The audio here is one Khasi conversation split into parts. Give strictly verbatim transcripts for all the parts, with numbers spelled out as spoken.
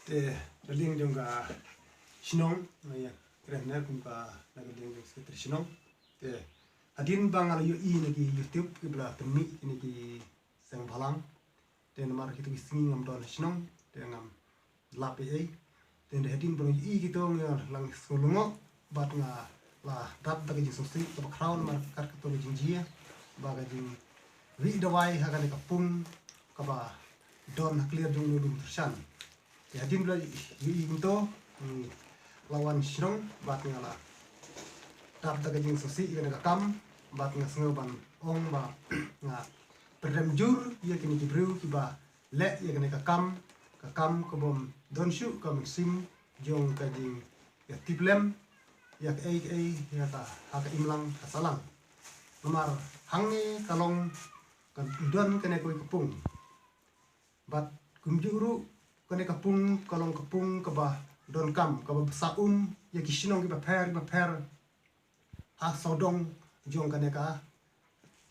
Te, na liang jong ka shnong, nga ïa kren ne kum ka, na ka liang jong secretary shnong. Te, hadien ba nga la ïohi na ki YouTube, ki ba la pynmih kine ki seng bhalang. Te namar kito ki sngi ngam don ha shnong, te ngam lap ei ei. Te hadien ba nga ïohi kito nga la sngew lyngngoh, bad nga la dap da ka jingsngewsih kaba khraw namar kat kato ka jingjia, ba ka jingwieh dawai ha kane ka pung, kaba don ha kliar jong u lum Tyrshan. Te hadien ba la ïohi kumto, nga la wan shnong, bad nga la dap da ka jingsngewsih ïa kane ka kam, bad nga sngew ban ong ba nga pynrem jur ïa kine ki briew kiba leh ïa kane ka kam, ka kam kabym don shuh ka mynsiem jong ka jingïatiplem ïa kaei kaei ïa ka ha ka imlang ka sahlang. Namar hangne ka long ka don kane kawei ka pung. Bad kumjuh ruh kane ka pung ka long ka pung kaba donkam, kaba bsa um ïa ki shnong kiba pher kiba pher ha sawdong jong kane ka,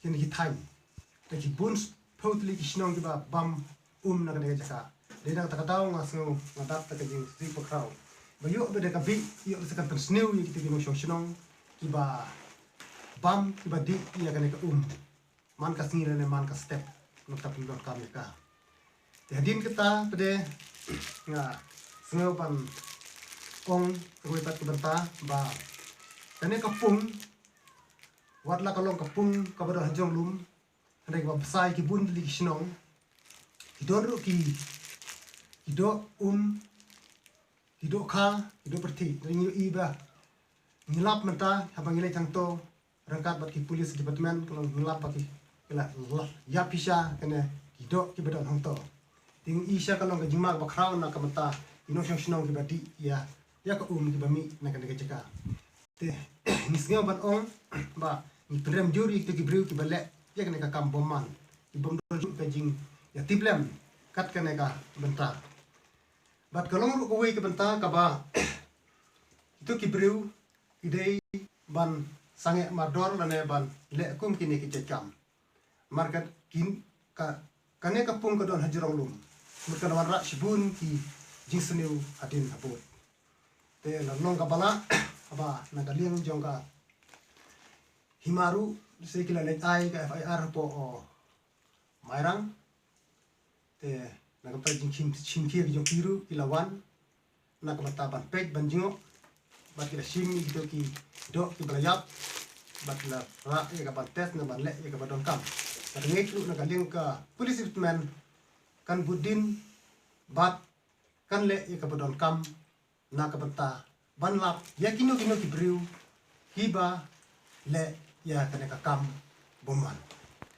kine ki thaiñ. Te ki bun phew tylli ki shnong kiba bam um na kane ka jaka. Dei na kata ka daw nga sngew nga dap da ka jingsngewsih bakhraw. Ba ïoh ba da ka bih, ïoh ba sa kan pynsniew ïa kito ki nongshong shnong kiba bam, kiba dih ïa kane ka um man ka sngi lane man ka step, na ka pyndonkam ïa ka. Te hadien kata pat de nga sngew ban ong kawei pat ka bynta ba kane ka pung, wat la ka long ka pung kaba don ha jrong lum, hynrei kaba bsa ïa ki bun tylli ki shnong, ki don ruh ki, ki doh um, ki doh kha, ki doh pyrthei. Hynrei ngi ïohi ba ngi lap mynta haba ngi leit hangto ryngkat bad ki police department, ka long ngi lap ba ki, ki la, la ïap shisha kane ki doh kiba don hangto. Te ngi i shisha ka long ka jingma kaba khraw na ka bynta ki nongshong shnong kiba dih ïa, ïa ka um kiba mih na kane ka jaka. Te ngi sngew ban ong ba ngi pynrem jur ïa kito ki briew kiba leh ïa kane ka kam bymman, ki bym don shuh ka jingïatiplem kat kane ka bynta. Bad ka long ruh kawei ka bynta kaba kito ki briew ki dei ban sangeh mardor lane ban leh kum kine ki jait kam. Namar ka kin, ka, kane ka pung ka don ha jrong lum. Mut ka la wanrah shibun ki jingsniew hadien habud. Te la long kaba lah haba na ka liang jong ka hima ruh, lehse ki la leit ai ka F I R hapoh, oh, Mairang. Te na ka bynta jingshim, shim khia ki jong ki ruh ki la wan na ka bynta ban peit ban jngoh. Bad ki la shim ïa kito ki doh kiba la ïap, bad ki la rah ïa ka ban test ne ban leh ïa kaba donkam. Bad ngeit ruh na ka liang ka police department kan bud dien bad kan leh ïa kaba donkam na ka bynta ban lap ïa kino kino ki briew kiba leh ïa kane ka kam bymman.